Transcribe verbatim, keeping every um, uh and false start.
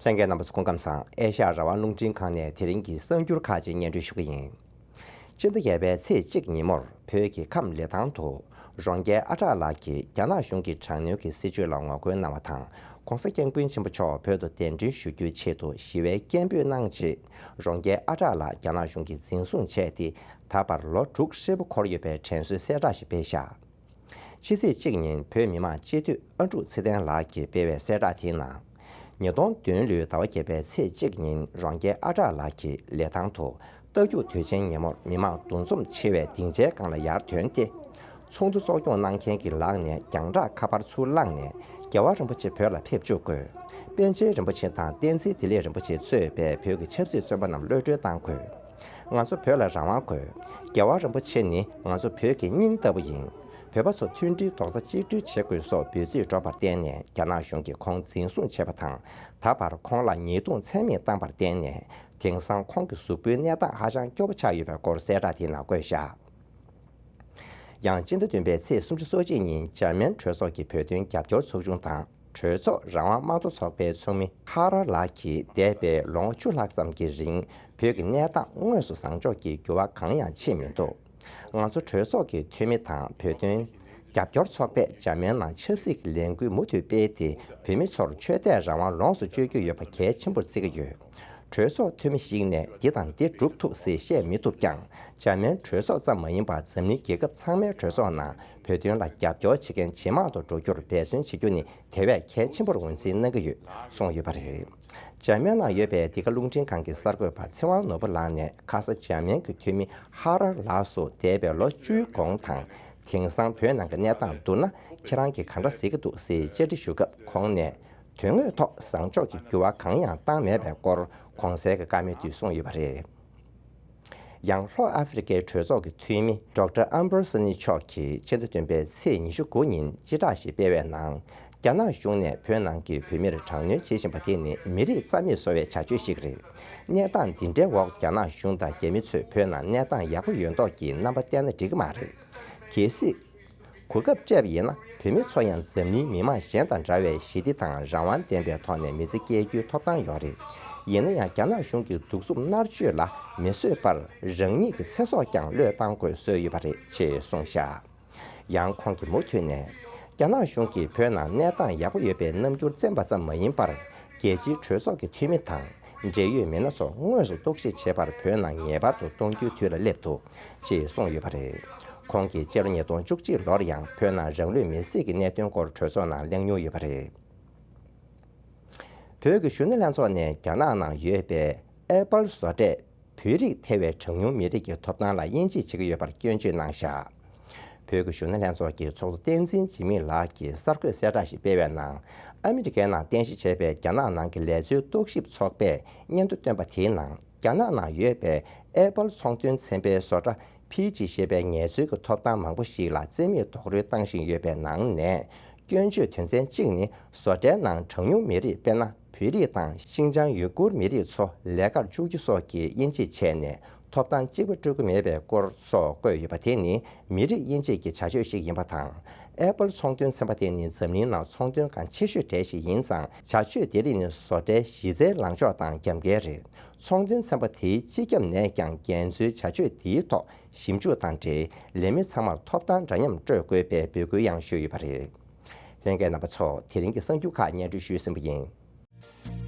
ལྷན་རྒྱས་རྣམ་པ་ཚོ་སྐུ་ཁམས་བཟང་། ཨེ་ཤ་ཡ་རང་དབང་རླུང་འཕྲིན་ཁང་ནས་དེ་རིང་གི་གསར་འགྱུར་ཁག་ཅིག་སྙན་སྒྲོན་ཞུ་གི་ཡིན། སྤྱི་ཟླ་བརྒྱད་པའི་ཚེས་གཅིག་ཉིན་མོར་བོད་ཀྱི་ཁམས་ལི་ཐང་དུ་རོང་རྒྱལ་ཨ་གྲགས་ལགས་ཀྱིས་རྒྱ་ནག་གཞུང་གི་དྲག་གནོན་གྱི་སྲིད་བྱུས་ལ་ངོ་རྒོལ་གནང་བ་དང་། ྋགོང་ས་ྋསྐྱབས་མགོན་ཆེན་པོ་མཆོག་བོད་དུ་གདན་འདྲེན་ཞུ་རྒྱུའི་ཆེད་དུ་ཞི་བའི་སྐད་འབོད་གནང་རྗེས། རོང་རྒྱལ་ཨ་གྲགས་ལགས་རྒྱ་ནག་གཞུང་གིས་འཛིན་བཟུང་བྱས་ཏེ། ད་བར་ལོ་དྲུག་ཧྲིལ་པོ་འཁོར་ཡོད་པའི་དྲན་གསོའི་གསལ་བསྒྲགས་ཤིག་སྤེལ་བཞག་ཕྱི་ཚེས་གཅིག་ཉིན་བོད་མི་མང་སྤྱི་འཐུས་ཨ་འབྲུག་ཚེ་བརྟན་ལགས་ཀྱིས་སྤེལ་བའི་གསལ་བསྒྲགས་དེའི་ནང་། ཉིས་སྟོང་བདུན་ལོའི་ཟླ་བ་བརྒྱད་པའི་ཚེས་གཅིག་ཉིན་རོང་རྒྱལ་ཨ་གྲགས་ལགས་ཀྱིས་ལི་ཐང་དུ་རྟ་རྒྱུག་དུས་ཆེན་ཉིན་མོར་མི་མང་འདུ་འཛོམས་ཆེ་བའི་སྡིངས་ཆའི་སྒང་ལ་ཡར་ཐོན་ཏེ། ཚོགས་འདུ་གཙོ་སྐྱོང་གནང་མཁན་གྱི་ལག་ནས་རྒྱང་བསྒྲགས་ཁ་པར་ཚུར་བླངས་ནས། རྒྱལ་བ་རིན་པོ་ཆེ་བོད་ལ་ཕེབས་བཅུག་དགོས། པཎ་ཆེན་རིན་པོ་ཆེ་དང་བསྟན་འཛིན་བདེ་ལེགས་རིན་པོ་ཆེ་གཙོས་པའི་བོད་ཀྱི་ཆབ་སྲིད་བཙོན་པ་རྣམས་གློད་གྲོལ་གཏང་དགོས། ང་ཚོ་བོད་ལ་རང་དབང་དགོས། རྒྱལ་བ་རིན་པོ་ཆེ་ནི་ང་ཚོ་བོད་ཀྱི་སྙིང་ལྟ་བུ་ཡིན། བོད་པ་ཚོ་མཐུན་སྒྲིལ་རྡོག་རྩ་གཅིག་སྒྲིལ་བྱེད་དགོས་སོགས་འབོད་ཚིག་སྒྲོག་པར་བརྟེན་ནས་རྒྱ་ནག་གཞུང་གིས་ཁོང་འཛིན་བཟུང་བྱས་པ་དང་། ད་བར་ཁོང་ལ་ཉེས་རྡུང་ཚད་མེད་བཏང་བར་བརྟེན་ནས། དེང་སང་ཁོང་གི་གཟུགས་པོའི་གནས་སྟངས་ཧ་ཅང་སྐྱོ་པོ་ཆགས་ཡོད་པའི་སྐོར་གསལ་བསྒྲགས་དེའི་ནང་བཀོད་བཞག་ཡང་སྤྱི་ཟླ་བདུན་པའི་ཚེས་སུམ་ཅུ་སོ་གཅིག་ཉིན་འཇར་མན་གྲོས་ཚོགས་ཀྱི་བོད་དོན་རྒྱབ་སྐྱོར་ཚོགས་ཆུང་དང་། གྲོས་ཚོགས་རང་དབང་དམངས་གཙོ་ཚོགས་པའི་ཚོགས་མི་ཧ་ར་ལགས་ཀྱིས་འདས་པའི་ལོ་ངོ་བཅུ་ལྷག་ཙམ་གྱི་རིང་བོད་ཀྱི་གནས་སྟངས་དངོས་སུ་བཟང་ཕྱོགས་ཀྱི་འགྱུར་བ་གང་ཡང་ཕྱིན་མི་འདུག་ང་ཚོ་གྲོས་ཚོགས་ཀྱི་འཐུས་མི་དང་བོད་དོན་རྒྱབ་སྐྱོར་ཚོགས་པས་འཇར་མན་ནང་ཆབ་སྲིད་ཀྱི་ལས་འགུལ་མུ་མཐུད་སྤེལ་ཏེ། བོད་མི་ཚོར་ཆོས་དད་རང་དབང་ལོངས་སུ་སྤྱོད་རྒྱུ་ཡོད་པ་གལ་ཆེན་པོར་བརྩི་གི་ཡོད། གྲོས་ཚོགས་འཐུས་མི་ཞིག་ནས་འདི་དང་འདི་སྒྲུབ་ཐུབ་ཟེར་བཤད་མི་ཐུབ་ཀྱང་། འཇར་མན་གྲོས་ཚོགས་ཙམ་མ་ཡིན་པར་འཛམ་གླིང་རྒྱལ་ཁབ་ཚང་མའི་གྲོས་ཚོགས་ནང་བོད་དོན་ལ་རྒྱབ་སྐྱོར་བྱེད་མཁན་ཇེ་མང་དུ་འགྲོ་རྒྱུར་འབད་བརྩོན་བྱེད་རྒྱུ་ནི་དེ་བས་གལ་ཆེན་པོར་ངོས་འཛིན་གནང་གི་ཡོད་གསུངས་ཡོད་པ་རེད། འཇར་མན་ནང་ཡོད་པའི་འདི་ག་རླུང་འཕྲིན་ཁང་གི་གསར་འགོད་པ་ཚེ་དབང་ནོར་བུ་ལགས་ནས་ཁ་ས་འཇར་མན་གྱི་འཐུས་མི་ཧ་ར་ལགས་སུ་འདས་པའི་ལོ་བཅུའི་གོང་དང་། དེང་སང་བོད་ནང་གི་གནས་སྟངས་བསྡུར་ན་ཁྱེད་རང་གིས་ག་འདྲ་གཟིགས་ཀྱི་འདུག་ཟེར་བཅར་འདྲི་ཞུ་སྐབས་ཁོང་ནས། དོན་དངོས་ཐོག་བཟང་ཕྱོགས་ཀྱི་འགྱུར་བ་གང་ཡང་བཏང་མེད་པའི་སྐོར་གོང་གསལ་གྱི་བཀའ་མོལ་དེ་གསུངས་ཡོད་པ་རེད། ཡང་ལྷོ་ཨ་ཧྥེ་རི་ཁའི་གྲོས་ཚོགས་ཀྱི་འཐུས་མི་ཌོག་ཊར་ཨམ་བྷར་སོ་ནི་མཆོག་གིས་ཕྱི་ཟླ་བདུན་པའི་ཚེས་ཉི་ཤུ་དགུ་ཉིན་སྤྱི་བསྒྲགས་ཤིག་སྤེལ་བའི་ནང་། རྒྱ་ནག་གཞུང་ནས་བོད་ནང་གི་བོད་མིར་དྲག་གནོན་བྱེད་བཞིན་པ་དེ་ནི་མི་རིགས་རྩ་མེད་བཟོ་བའི་བྱ་སྤྱོད་ཞིག་རེད། གནས་སྟངས་འདི་འདྲའི་འོག་རྒྱ་ནག་གཞུང་དང་རྒྱ་མི་ཚོས་བོད་ནང་གནས་སྟངས་ཡག་པོ་ཡོད་མདོག་གི་རྣམ་པ་བསྟན་ན་འགྲིག་གི་མ་རེད། གལ་སྲིད། གོ་སྐབས་སྤྲད་པ་ཡིན་ན་བོད་མི་ཚོ་ཡང་འཛམ་གླིང་མི་མང་གཞན་དང་འདྲ་བའི་ཞི་བདེ་དང་རང་དབང་ལྡན་པའི་ཐོག་ནས་མི་ཚེ་སྐྱེལ་རྒྱུའི་ཐོབ་ཐང་ཡོད་རེད། ཡིན་ན་ཡང་རྒྱ་ནག་གཞུང་གི་གདུག་རྩུབ་མནར་གཅོད་ལ་མི་བཟོད་པར་རང་ཉིད་ཀྱི་ཚེ་སྲོག་ཀྱང་བློས་བཏང་དགོས་བཟོས་ཡོད་པ་རེད་ཅེས་གསུངས་བཞག་ཡང་ཁོང་གིས་མུ་མཐུད་ནས། རྒྱ་ནག་གཞུང་གིས་བོད་ནང་གནས་སྟངས་ཡག་པོ་ཡོད་པའི་རྣམ་འགྱུར་བསྟན་པ་ཙམ་མ་ཡིན་པར། རྒྱལ་སྤྱིའི་གྲོས་ཚོགས་ཀྱི་འཐུས་མི་དང་། འབྲེལ་ཡོད་མི་སྣ་ཚོ་དངོས་སུ་རྟོག་ཞིབ་བྱེད་པར་བོད་ནང་ངེས་པར་དུ་གཏོང་རྒྱུའི་དུས་ལ་སླེབས་འདུག་ཅེས་གསུངས་ཡོད་པ་རེད། ཁོང་གིས་སྤྱི་ལོ་ཉིས་སྟོང་བཅུ་གཅིག་ལོར་ཡང་བོད་ནང་རང་ལུས་མེར་སྲེག་གི་གནད་དོན་སྐོར་གྲོས་ཚོགས་ནང་གླེང་མྱོང་ཡོད་པ་རེད། བོད་ཀྱི་གཞོན་ནུ་ལྷན་ཚོགས་ནས་རྒྱ་ནག་ནང་ཡོད་པའི་ཨེ་པལ་བཟོ་གྲས་བོད་རིགས་ཐེ་བའི་གྲངས་ཉུང་མི་རིགས་ཀྱི་ཐོབ་ཐང་ལ་དབྱེ་འབྱེད་བྱེད་ཀྱི་ཡོད་པར་སྐྱོན་བརྗོད་གནང་བཞག་བོད་ཀྱི་གཞོན་ནུ་ལྷན་ཚོགས་ཀྱི་ཚོགས་གཙོ་བསྟན་འཛིན་འཇིགས་མེད་ལགས་ཀྱིས་གསར་འགོད་གསལ་བསྒྲགས་ཤིག་སྤེལ་བའི་ནང་། ཨ་མི་རི་ཀའི་ནང་རྟེན་གཞི་བྱས་པའི་རྒྱ་ནག་ནང་གི་ལས་བཟོའི་རྟོག་ཞིབ་ཚོགས་པས་སྙན་ཐོ་བཏོན་པ་དེའི་ནང་། རྒྱ་ནག་ནང་ཡོད་པའི་ཨེ་པལ་ཚོང་དོན་ཚན་པའི་བཟོ་གྲྭ་ཕི་ཇི་ཞེས་པའི་ངལ་རྩོལ་གྱི་ཐོབ་ཐང་མང་པོ་ཞིག་ལ་རྩིས་མེད་རྡོག་རོལ་བཏང་བཞིན་ཡོད་པའི་ནང་ནས། སྐྱོན་བརྗོད་དོན་ཚན་གཅིག་ནི། བཟོ་གྲྭའི་ནང་གྲངས་ཉུང་མི་རིགས་དཔེར་ན། བོད་རིགས་དང་ཤིང་ཅང་ཡུ་གུར་མི་རིགས་ཚོ་ལས་ཀར་བཅུག་རྒྱུ་སོགས་ཀྱི་དབྱེ་འབྱེད་བྱས་ནས་ཐོབ་ཐང་གཅིག་པ་སྤྲོད་ཀྱི་མེད་པའི་སྐོར་སོགས་བཀོད་ཡོད་པ་དེ་ནི་མི་རིགས་དབྱེ་འབྱེད་ཀྱི་བྱ་སྤྱོད་ཞིག་ཡིན་པ་དང་། ཨེ་པལ་ཚོང་དོན་ཚན་པ་དེ་ནི་འཛམ་གླིང་ནང་ཚོང་དོན་ཁང་ཆེ་ཤོས་གྲས་ཤིག་ཡིན་ཙང་། བྱ་སྤྱོད་དེ་རིགས་ནི་བཟོ་གྲྭའི་གཞི་རྩའི་ལངས་ཕྱོགས་དང་རྒྱབ་འགལ་རེད། ཚོང་དོན་ཚན་པ་དེའི་སྤྱི་ཁྱབ་ནས་ཀྱང་འགན་འཛོལ་བྱ་སྤྱོད་དེའི་ཐོག་ཞིབ་འཇུག་དང་འབྲེལ་ལས་མི་ཚང་མར་ཐོབ་ཐང་འདྲ་མཉམ་སྤྲོད་དགོས་པའི་འབོད་སྐུལ་ཡང་ཞུས་ཡོད་པ་རེད། ལྷན་རྒྱས་རྣམ་པ་ཚོ། དེ་རིང་གི་གསར་འགྱུར་ཁག་སྙན་སྒྲོན་ཞུས་ཟིན་པ་ཡིན།